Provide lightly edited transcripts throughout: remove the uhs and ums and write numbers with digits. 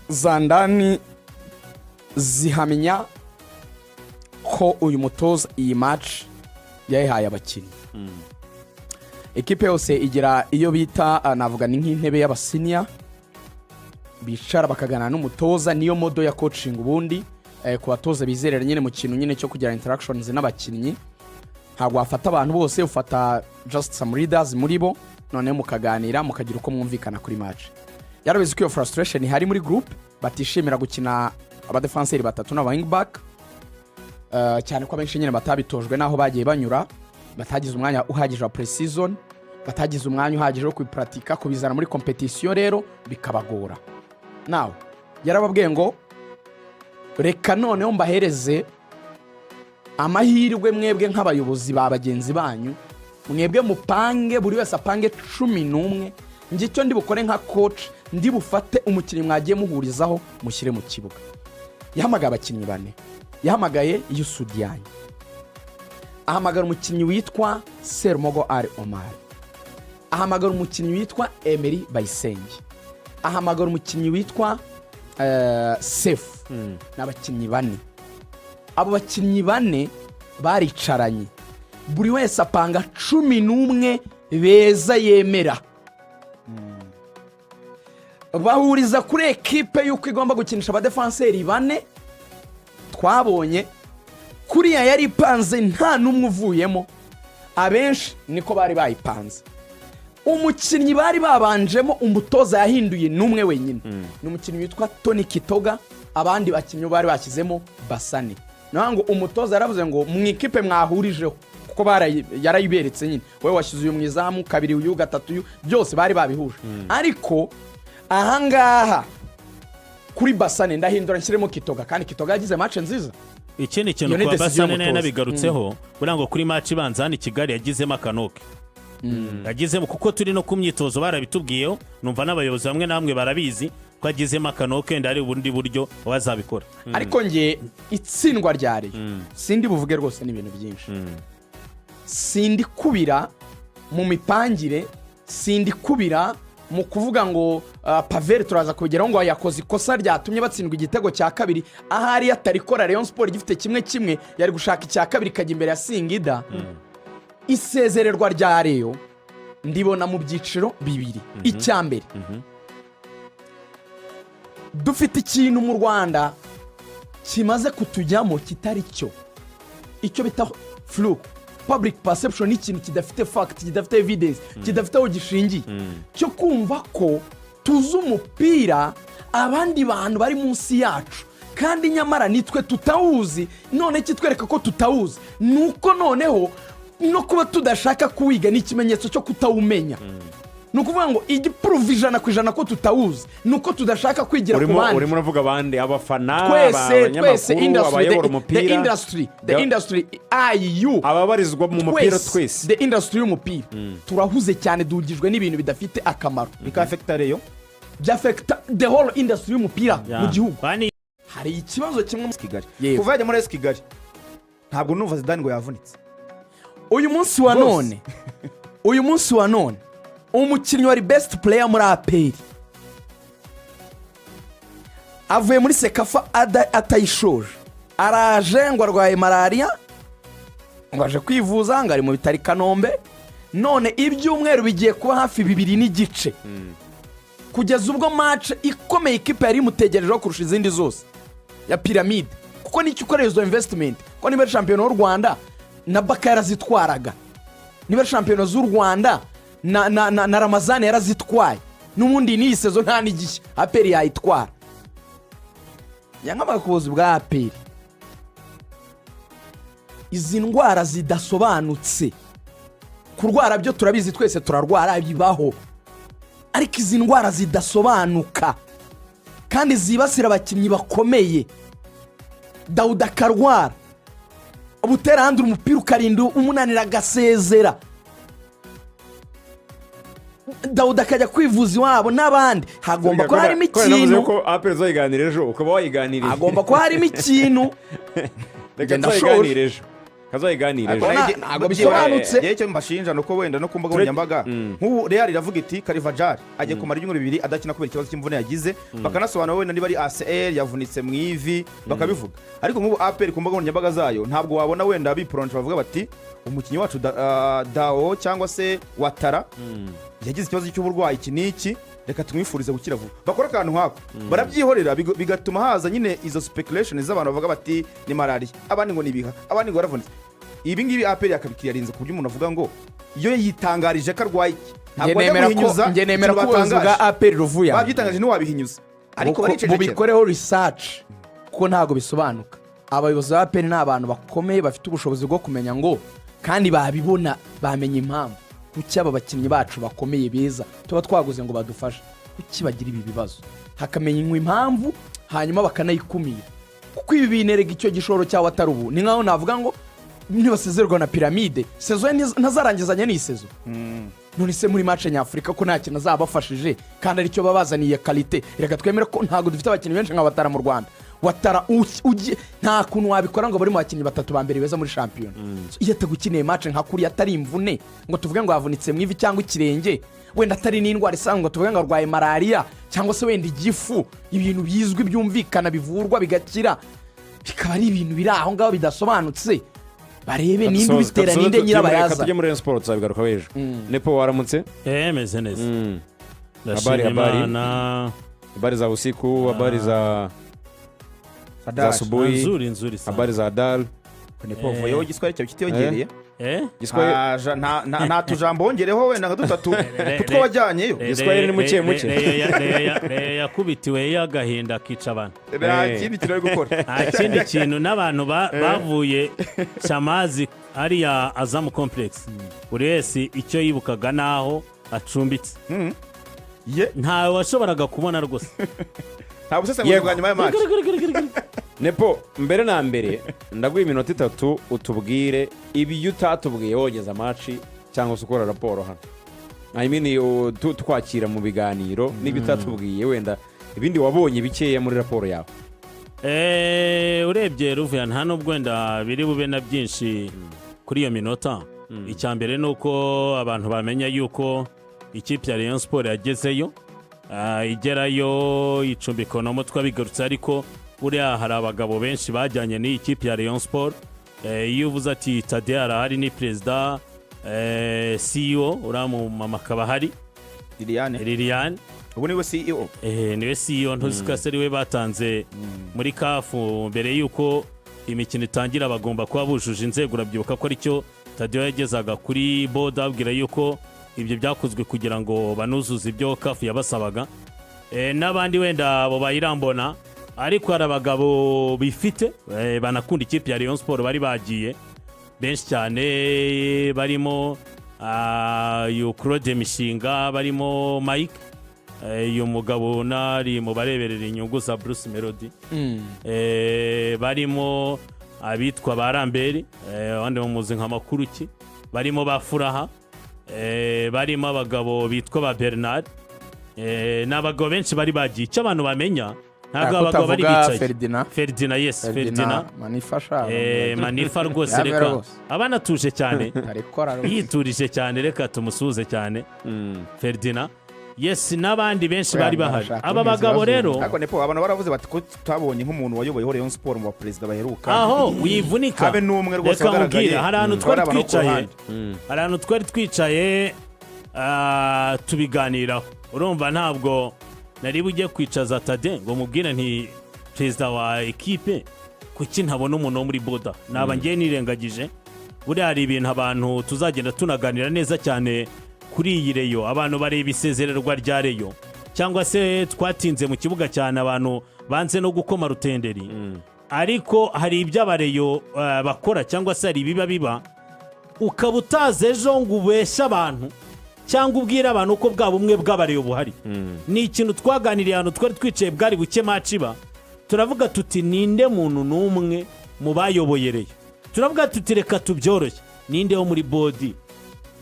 Za ndani zihamya ko uyu mutoza iyi match yayihaye abakinnyi. Ekipe yose igira iyo bita navuga ni nk'intebe y'aba senior, bicara bakaganira n'umutoza. Niyo model ya coaching ubundi ku batoza bizerera nyine mu kintu nyine cyo kugira interactions n'abakinnyi. Ntabwo wafata abantu bose, ufata just some leaders muri bo, noneho mukaganira, mukagira uko mwumvikana kuri match. Yarabizi ko iyo frustration ihari muri group, batishimira gukina abadefanseri batatu n'aba wing back, cyane ko abenshi nyine batabitojwe n'aho bagiye banyura, batagize umwanya uhagije wa pre-season, batagize umwanya uhagije wo kubipuratika, kubizana muri competition rero bikabagora. Nawe yarababwiye ngo reka noneho mbahereze amahirwe, mwebwe nk'abayobozi ba bagenzi banyu, mwebwe mupange, buri wese apange 11. Njye icyo ndi bukore nka coach, ndi bufate umukinnyi mwagiye muhurizaho mushyire mu kibuga. Yahamagaye abakinnyi bane. Yahamagaye Youssou Diagne, ahamagara umukinnyi witwa Serumogo Ali Omar, ahamagara umukinnyi witwa Emery Bayisenge, ahamagara umukinnyi witwa Sefu. Ni abakinnyi bane. Abo bakinnyi bane baricaranye, buri wese apanga 11 beza yemera, bahuriza kuri ekipe y'uko igomba gukinisha abadefanseri bane. Twabonye kuriya yari ipanze, nta n'umwe uvuyemo, abenshi niko bari bayipanze. Umukinnyi bari babanjemo umutoza yahinduye n'umwe wenyine, ni umukinnyi witwa Tony Kitoga. Abandi bakinnyi bari bashyizemo Basane. Ni ngo umutoza yaravuze ngo mu ikipe mwahurijeho, kuko yarayiberetse nyine, wowe washyize uyu mu izamu kabiri, uyu gatatu, uyu, byose bari babihuje. Ariko ahangaha kuri Basane ndahindura nshyiremo Kitoga, kandi Kitoga yagize match nziza. Ikindi kintu Iyo ni kwa decision Basane nayo y'umutoza. nabigarutseho, buriya ngo kuri match ibanza hano i Kigali yagizemo akanoke, yagizemo, kuko turi no ku myitozo barabitubwiyeho, numva n'abayobozi bamwe na bamwe barabizi ko agizemo akanoke, wenda hari ubundi buryo bazabikora. Ariko nge itsindwa rya Rayon sindi buvuge rwose, ni ibintu byinshi. Sindi kubira mu mipangire, sindi kubira mu kuvuga ngo Pavelh, turaza kubigeraho, ngo yakoze ikosa ryatumye batsindwa igitego cya kabiri. Ahari atarikora, Rayon Sports gifite 1-1, yari gushaka icya kabiri ikajya imbere ya Singida. Isezererwa rya Rayon ndibona mu byiciro bibiri. Icya mbere, dufite ikintu mu Rwanda kimaze kutujyamo kitari cyo, icyo bita flu public perception. Ni ikintu kidafite fact, kidafite evidence, kidafite aho gishingiye, cyo kumva ko tuzi umupira abandi bantu bari munsi yacu, kandi nyamara nitwe tutawuzi. None kitwereka ko tutawuzi ni uko noneho no kuba tudashaka kuwiga ni ikimenyetso cyo kutawumenya. Ni ukuvuga ngo igipuruva 100% ko tutawuzi ni uko tudashaka kwigira ku Urimo bandi. Urimo uravuga abandi, abafana, Twese, twese, abanyamakuru, industry, abayobora the umupira, industry, the industry, iu ababarizwa mu mupira twese. The industry y'umupira, turahuze cyane, duhugijwe n'ibintu bidafite akamaro. Bikafekita Rayon. Byafekita the whole industry y'umupira mu gihugu. Bani. Hari ikibazo kimwe Kigali. Yego. Kuva yajya muri AS Kigali ntabwo numva Zidane ngo yavunitse. Uyu munsi wa Rwose. none, uyu munsi wa none, umukinnyi wari best player muri APR avuye muri CECAFA atayishoje, araje ngo arwaye malariya, ngo aje kwivuza, ngo ari mu bitaro i Kanombe. None ibyumweru bigiye kuba hafi 2.5, kugeza ubwo match ikomeye ikipe yari imutegerejeho kurusha izindi zose ya Pyramide, kuko nicyo ukorera izo investment, kuko niba ari shampiyona y'u Rwanda na Baka yarazitwaraga, niba ari shampiyona z'u Rwanda na Ramazani yarazitwaye, n'ubundi n'iyi saison nta n'igishya, APR yayitwara. Nyamara ku buyobozi bwa APR, izi ndwara zidasobanutse, kurwara byo turabizi twese, turarwara bibaho, ariko izi ndwara zidasobanuka kandi zibasira abakinnyi bakomeye, Dawuda akarwara, Butera ahandi umupira ukarinda umunanira agasezera, Dawuda akajya kwivuza iwabo n'abandi, hagomba kuba harimo ikintu. Ko APR uzayiganira ejo ukaba wayiganiriye. Hagomba kuba harimo ikintu. Reka Ngenda. tuzayiganire ejo. Kazayiganire ejo. Ntabwo bisobanutse. Yewe, icyo mbashinja ni uko wenda no ku mbuga nkoranyambaga, nk'ubu Real iravuga iti Carvajal agiye kumara ibyumweru 2 adakina kubera ikibazo cy'imvune yagize, bakanasobanura wenda niba ari ACL, yavunitse mu ivi, bakabivuga. Ariko nk'ubu APR ku mbuga nkoranyambaga zayo ntabwo wabona wenda biporonje bavuga bati umukinnyi wacu Dao cyangwa se Watara yagize ikibazo cy'uburwayi iki n'iki, reka tumwifurize gukira vuba. Bakora akantu nk'ako barabyihorera, bigatuma haza nyine izo speculation z'abantu bavuga bati ni malariya, abandi ngo ni ibiha, abandi ngo yaravunitse. Ibi ngibi APR yakabikiriyarinze ku buryo umuntu avuga ngo iyo yitangarije ko arwaye iki, ntabwo Njye bajya nemera ko guhinyuza njye nemera ko ikintu ubuyobozi bwa batangaje. APR ruvuya Babyitangaje ntiwabihinyuza, ariko baricecekera. Bubikoreho research kuko ntabwo bisobanuka. Abayobozi ba APR ni abantu bakomeye, bafite ubushobozi bwo kumenya ngo kandi babibona, bamenya impamvu. Kuki aba bakinnyi bacu bakomeye beza tuba twaguze ngo badufashe, kuki bagira ibi bibazo? Hakamenywa impamvu, hanyuma bakanayikumira, kuko ibi binerega icyo gishoro cyawe atari ubu. Ni nkaho navuga ngo nibasezerwa na Pyramide, saison ye ntazarangizanya n'iyi saison. None se muri match nyafurika ko nta kintu azabafashije kandi aricyo babazaniye qualité? Reka twemere ko ntabwo dufite abakinnyi benshi nka Watara mu Rwanda. Watara nta kuntu wabikora ngo bari mu bakinnyi batatu ba mbere beza muri shampiyona. So, iyo atagukiniye match nka kuriya, atari imvune ngo tuvuge ngo yavunitse mu ivi cyangwa ikirenge, wenda atari n'indwara isanzwe ngo tuvuge ngo arwaye malariya cyangwa se wenda igifu, ibintu bizwi byumvikana bivurwa bigakira, bikaba ari ibintu biri aho ngaho bidasobanutse. Barebe ninde ubitera, ninde nyirabayazana. Tujye muri Rayon Sport, tuzabigarukaho ejo. Nepo, waramutse? Eh, meze neza. Habari, Ndashima habari. Imana. Habari za usiku, habari za asubuhi? Nzuri, nzuri sana. Habari za Dal? Nepo, uvuyeho igiswahili cyawe kitiyongereye. Eh? Giswahili. Nta tujambo wongereho wenda nka dutatu kutwo wajyanyeyo. Igiswahili ni muke muke. Reyo yakubitiwe y'agahinda kica abantu. Nta kindi kintu ari gukora. Nta kindi kintu, n'abantu bavuye Chamazi hariya Azam Complex, buri wese icyo yibukaga n'aho acumbitse. Ye. Ntawe washoboraga kubona rwose. Nta busesenguzi Yego. bwa nyuma ya match. Nepo, mbere na mbere ndaguha iminota 3 utubwire ibyo utatubwiye wogeza match cyangwa se ukora raporo hano, I mean, twakira mu biganiro n'ibyo utatubwiye, wenda ibindi wabonye bikeya muri raporo yawe. Urebye ruvuya, nta nubwo wenda biri bube na byinshi kuri iyo minota. Icya mbere ni uko abantu bamenya yuko ikipe ya Rayon Sport yagezeyo, igerayo icumbikwa twabigarutse, ariko buriya hari abagabo benshi bajyanye n'iyi kipe ya Rayon Sport. Iyo uvuze ati Tade arahari, ni perezida, CEO, uriya mumama akaba ahari. Liliane. Liliane. Ubu niwe CEO. Niwe CEO, ntuzi ko ari we batanze muri CAF mbere y'uko imikino itangira, bagomba kuba bujuje inzego. Urabyibuka ko aricyo Tadeyo yagezaga kuri board, ababwira yuko ibyo byakozwe kugira ngo banuzuze ibyo CAF yabasabaga. N'abandi wenda abo bayirambona, ariko hari abagabo bifite, banakunda ikipe ya Rayon Sport bari bagiye benshi cyane, barimo uyu Claude Mishinga, barimo Mike, uyu mugabo nari mu bareberera inyungu za Bruce Melody, barimo abitwa ba Ramberi, abandi bamuzi nka Makuruki, barimo ba Furaha, barimo abagabo bitwa ba Bernard. Ni abagabo benshi bari bagiye. Icyo abantu bamenya, ntabwo abagabo bari kutavuga bicaye. Ferdinand. Ferdinand, yes, Ferdinand. Manifasha. Manifa rwose. Yabera Reka rwose. abana atuje cyane. Arikora rwose. Yiturije cyane, reka tumusuhuze cyane Ferdinand, yes, n'abandi benshi bari bahari. Barashaka Aba inzira bagabo z'ubu. rero Ariko Nepo, abantu baravuze bati ko tutabonye nk'umuntu wayoboyeho Rayon Sport mu baperezida baheruka, aho wivunika. habe n'umwe rwose Reka wagaragaye. nkubwire, hari ahantu twari Bari abantu bo ku twicaye, ruhande. hari ahantu twari twicaye, tubiganiraho. Urumva ntabwo nari bujye kwicaza Tade ngo mubwire nti perezida wa ekipe, kuki ntabona umuntu wo muri board? Naba ngiye nirengagije. Buriya hari ibintu abantu tuzagenda tunaganira neza cyane kuri iyi Rayon. Abantu bareba isezererwa rya Rayon, cyangwa se twatinze mu kibuga cyane, abantu banze no gukoma rutenderi, ariko hari ibyo aba Rayon bakora, cyangwa se hari ibiba biba ukaba utazi ejo ngo ubeshye abantu cyangwa ubwire abantu ko bwa bumwe bw'aba Rayon buhari. Ni ikintu twaganiriye ahantu twari twicaye, bwari buke match iba, turavuga tuti ninde muntu n'umwe mu bayoboye Rayon? Turavuga tuti reka tubyoroshye, ninde wo muri board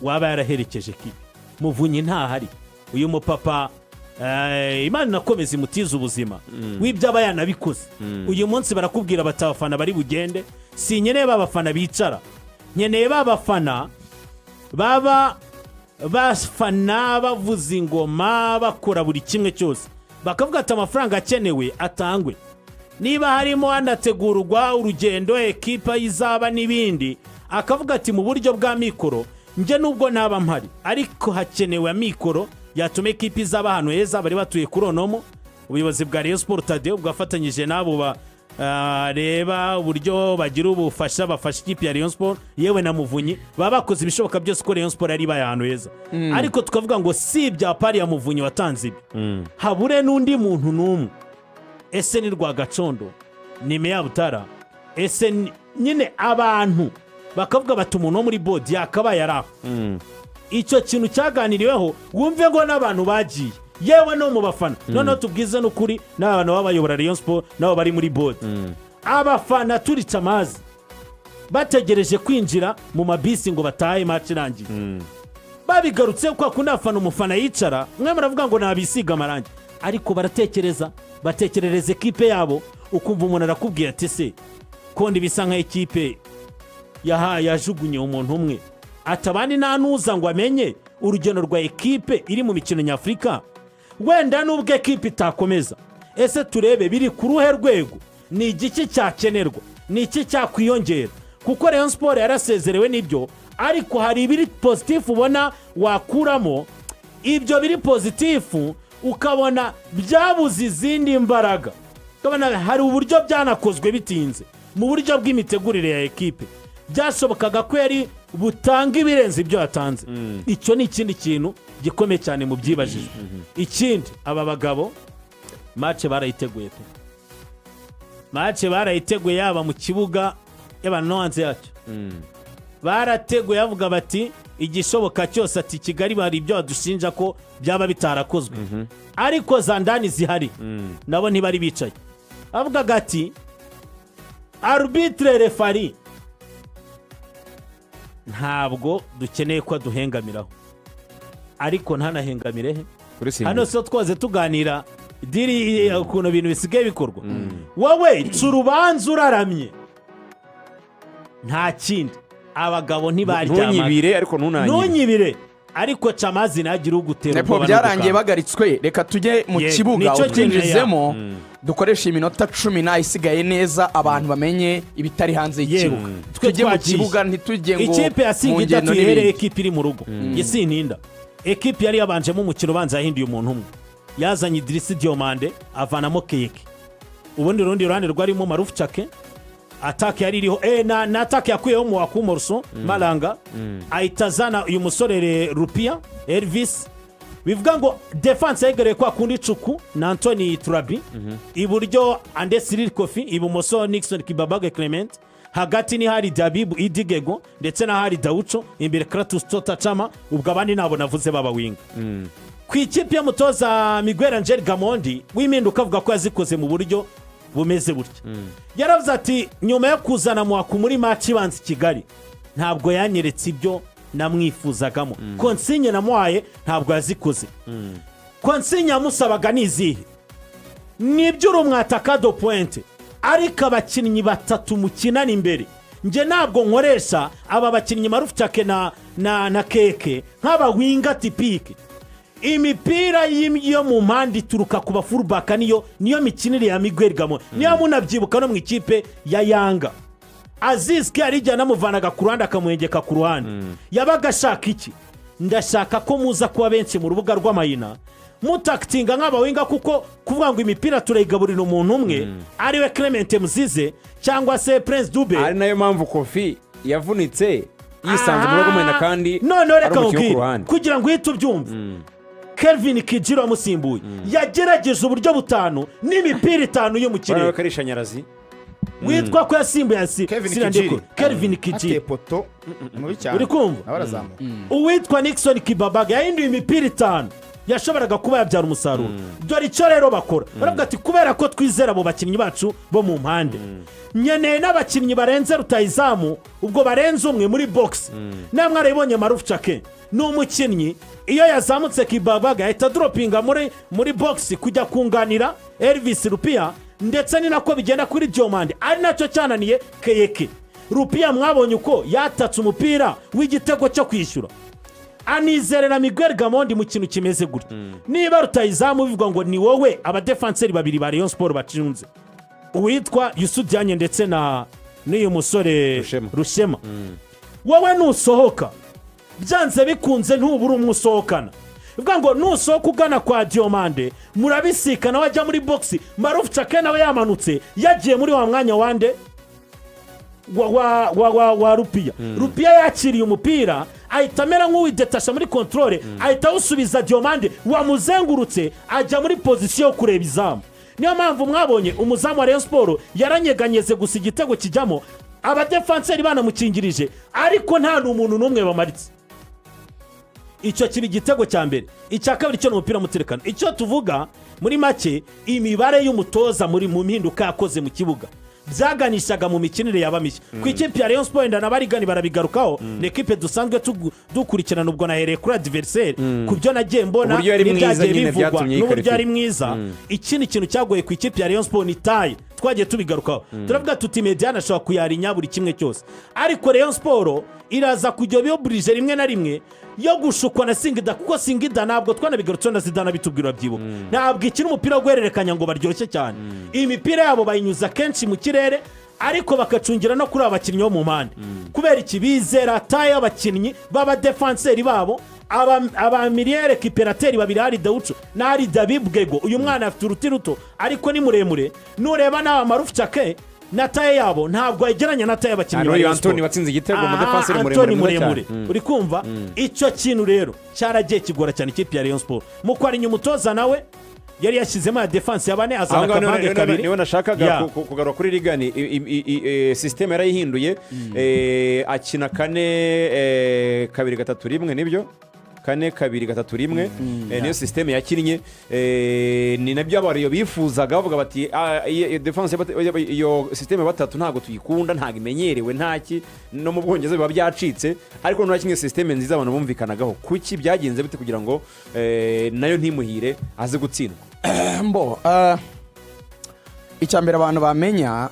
waba yaraherekeje kipe? Muvunyi ntahari. Uyu mupapa, Imana inakomeza imutize ubuzima, w'ibyo aba yanabikoze. Uyu munsi barakubwira bati abafana bari bugende, sinkeneye ba bafana bicara. Nkeneye ba bafana baba bafana, bavuza ingoma, bakora buri kimwe cyose, bakavuga ati amafaranga akenewe atangwe, niba harimo hanategurwa urugendo ekipa izaba n'ibindi, akavuga ati mu buryo bwa mikoro njye nubwo naba mpari, ariko hakenewe amikoro yatuma ekipa izaba ahantu heza. Bari batuye kuri Onomo. Ubuyobozi bwa Rayon Sports, Tadeo, bwafatanyije n'abo reba uburyo bagira ubufasha, bafasha ikipe ya Rayon Sports, yewe na Muvunyi, baba bakoze ibishoboka byose ko Rayon Sports yari ibaye ahantu heza. Ariko tukavuga ngo si ibya pari ya Muvunyi watanze ibi, habure n'undi muntu n'umwe. Ese ni Rwagacondo, ni Meya Butara? Ese nyine abantu bakavuga bati umuntu wo muri board yakabaye ari aho. Icyo kintu cyaganiriweho, wumve ngo n'abantu bagiye, yewe no mu bafana. Noneho tubwize n'ukuri, n'abantu baba bayobora Rayon Sports nabo bari muri board. Abafana turitse amazi, bategereje kwinjira mu mabisi ngo batahe match irangiye, babigarutse kwa kundi abafana, umufana yicara, mwe muravuga ngo nabisiga amarangi, ariko baratekereza, batekerereza ekipe yabo. Ukumva umuntu arakubwira ati se kondi bisa nka ekipe yajugunye umuntu umwe, ati abandi nta nuza ngo amenye urugendo rwa ekipe iri mu mikino nyafurika. Wenda nubwo ekipe itakomeza, ese turebe biri ku ruhe rwego, ni igiki cyakenerwa, ni iki cyakwiyongera? Kuko Rayon Sports yarasezerewe n'ibyo, ariko hari ibiri positif ubona wakuramo. Ibyo biri positif ukabona byabuze izindi mbaraga, ukabona hari uburyo byanakozwe bitinze mu buryo bw'imitegurire ya ekipe, byashobokaga ko yari butange ibirenze ibyo yatanze. Icyo ni ikindi kintu gikomeye cyane mu byibajijwe. Ikindi, aba bagabo match barayiteguye pe, match barayiteguye, yaba mu kibuga, yaba no hanze yacyo. Barateguye, bavuga bati igishoboka cyose, ati Kigali hari ibyo badushinja ko byaba bitarakozwe, ariko za ndani zihari nabo ntibari bicaye. Bavugaga ati arbitre, referee, ntabwo dukeneye ko aduhengamiraho, ariko ntanahengamire he? Kuri Simba. Hano so twaze tuganira diri ukuntu ibintu bisigaye bikorwa. Wowe ca urubanza uraramye, nta kindi. Abagabo ntibaryamaga. Ntunyibire ariko ntunanyibire. Ntunyibire, ariko ca amazi ntagire ugutera Nepo, ubwoba byarangiye n'ugukanga. bagaritswe. Reka tujye mu Yego, kibuga, nicyo utwinjizemo, dukoreshe iminota 10 isigaye neza, abantu bamenye ibitari hanze y'ikibuga. Twe Tujye mu twagiye. kibuga, ntitujye ngo Ikipe ya mu Singida ngendo tuyihereye. n'ibindi. Ekipe iri mu rugo ye sintinda. Ekipe yari yabanjemo umukino ubanza yahinduye umuntu umwe, yazanye Idirisi Diomande, avanamo Keke. Ubundi urundi ruhande rwarimo Marufu Cake. Attaque yari iriho na attaque yakuyeho mu wakumoroso Maranga, ahita azana uyu musore Rupia Elvis. Bivuga ngo défense yegereye kwa kundi Cuku na Antoni Turabi iburyo, Andesiril Kofi ibumoso, Nixon Kibabage Clement hagati, ni hari Dabibu Idigego ndetse na hari Dauco imbere, Kratus Tota Chama. Ubwo abandi nabo navuze baba winger. Ku ikipe y'umutoza Miguel Angel Gamondi w'impinduka, avuga ko yazikoze mu buryo bumeze butya. Yaravuze ati nyuma yo kuzana Mwaku muri match ibanza i Kigali, ntabwo yanyeretse ibyo namwifuzagamo. Consigne namuhaye ntabwo yazikoze. Consigne yamusabaga ni izihe? Nibyo, uri umwataka de pointe, ariko abakinnyi batatu mukinana imbere, njye ntabwo nkoresha aba bakinnyi Marufu Cake na Keke nk'aba winger typique. Imipira yo mu mpande ituruka ku ba fullback, niyo mikinire ya Miguel Gamo. Niyo munabyibuka no mu ikipe ya Yanga, Aziz Ki yari igihe anamuvanaga ku ruhande akamuhengeka ku ruhande. Yabaga ashaka iki? Ndashaka ko muza kuba benshi mu rubuga rw'amayina, mutakitinga nk'aba winger, kuko kuvuga ngo imipira turayigaburira umuntu umwe ariwe Clement Muzize cyangwa se Prince Dube. Ari nayo mpamvu Kofi yavunitse yisanze mu rugo rw'amahina kandi Noneho ari reka umukinnyi wo ku nkubwire, ruhande. kugira ngo uhite ubyumve, Kelvin Kijiro wamusimbuye yagerageje uburyo butanu n'imipira itanu yo mu Urabona kirere. ko ari ishanyarazi. Witwa ko yasimbuye Kevin Sirandeko. Kijiri. Kelvin Ateye Kijiri. poto mubi cyane. Uri kumva? Nawe arazamuka. Uwitwa Nixon Kibabaga yahinduye imipira itanu yashoboraga kuba yabyara umusaruro. Dore icyo rero bakora, baravuga ati kubera ko twizera abo bakinnyi bacu bo mu mpande, nkeneye n'abakinnyi barenze rutayizamu, ubwo barenze umwe muri box. Namwe mwarabibonye, Marufu Cake ni umukinnyi iyo yazamutse Kibabaga ahita doropinga muri box kujya kunganira Elvis Rupia, ndetse ni nako bigenda kuri Diomande, ari nacyo cyananiye Keyeke. Rupiya mwabonye uko yatatse umupira w'igitego cyo kwishyura, anizerera Miguel Gamondi mu kintu kimeze gutya. Niba rutayizamu bivuga ngo ni wowe, abadefanseri babiri ba Rayon Sport bacunze, uwitwa Youssou Diagne ndetse na n'uyu musore Rushema. Rushema, wowe nusohoka byanze bikunze ntubura umwe usohokana. Bivuga ngo nusohoka ugana kwa Diomande, murabisikana, wajya muri box, Marufu Cake nawe yamanutse yagiye muri wa mwanya wande wa Rupiya. Rupiya yakiriye umupira, ahita amera nk'uwidetasha muri contrôle, ahita awusubiza Diomande wamuzengurutse, ajya muri position yo kureba izamu. Niyo mpamvu mwabonye umuzamu wa Rayon Sport yaranyeganyeze gusa, igitego kijyamo, abadefanseri banamukingirije, ariko nta n'umuntu n'umwe bamaritse. Icyo kiba igitego cya mbere. Icya kabiri cyo ni umupira muterekano. Icyo tuvuga muri make, imibare y'umutoza muri mu mpinduka yakoze mu kibuga byaganishaga mu mikinire yaba mishya ku ikipe ya Rayon Sport. Wenda n'abarigani barabigarukaho, ni ekipe dusanzwe dukurikirana. Ubwo nahereye kuri adversaire, ku byo nagiye mbona Uburyo yari mwiza n'ibyagiye nyine bivugwa byatumye n'uburyo yiqualifia. yari mwiza. Ikindi kintu cyagoye ku ikipe ya Rayon Sport ni taille. Twagiye tubigarukaho, turavuga tuti médiane ashobora kuyarinya buri kimwe cyose, ariko Rayon Sport iraza kujya biyoburije rimwe na rimwe yo gushukwa na Singida, kuko Singida ntabwo twanabigarutseho na Zidane bitubwira, byibuka, ntabwo ikina umupira wo guhererekanya ngo baryoshye cyane. Iyi mipira yabo bayinyuza kenshi mu kirere, ariko bakacungira no kuri aba bakinnyi bo mu mpande. Kubera iki? Bizera taille y'abakinnyi b'abadefanseri babo, aba milieu récupérateur babiri, hari Dawucu n'ahari Dabibwego. Uyu mwana afite uruti ruto ariko ni muremure. Nureba n'aba Marufu Cake na taille yabo, ntabwo yegeranya na taille y'abakinnyi ba n'uyu Rayon Antoni Sport. watsinze igitego, Aha, umudefanseri Antoni muremure mwiza muremure. cyane. Uri kumva icyo kintu rero cyaragiye kigora cyane ikipe ya Rayon Sport. Mu kwarinya, umutoza nawe yari yashyizemo ya défense ya bane, azana Aho ngaho akavange kabiri. niwe nashakaga kugarura kuri Rigani. Système yarayihinduye, akina 4 2 3 1, nibyo, 4 2 3 1. Niyo système yakinnye. Ni nabyo abariyo bifuzaga, bavuga bati: "Ah, iyo défense iyo système ya batatu ntabwo tuyikunda, ntabwo imenyerewe, ntaki no mu Bwongereza biba byacitse." Ariko noneho yakinnye système nziza abantu bumvikanagaho. Kuki byagenze bite kugira ngo nayo ntimuhire, aze gutsindwa? Mbo icya mbere abantu bamenya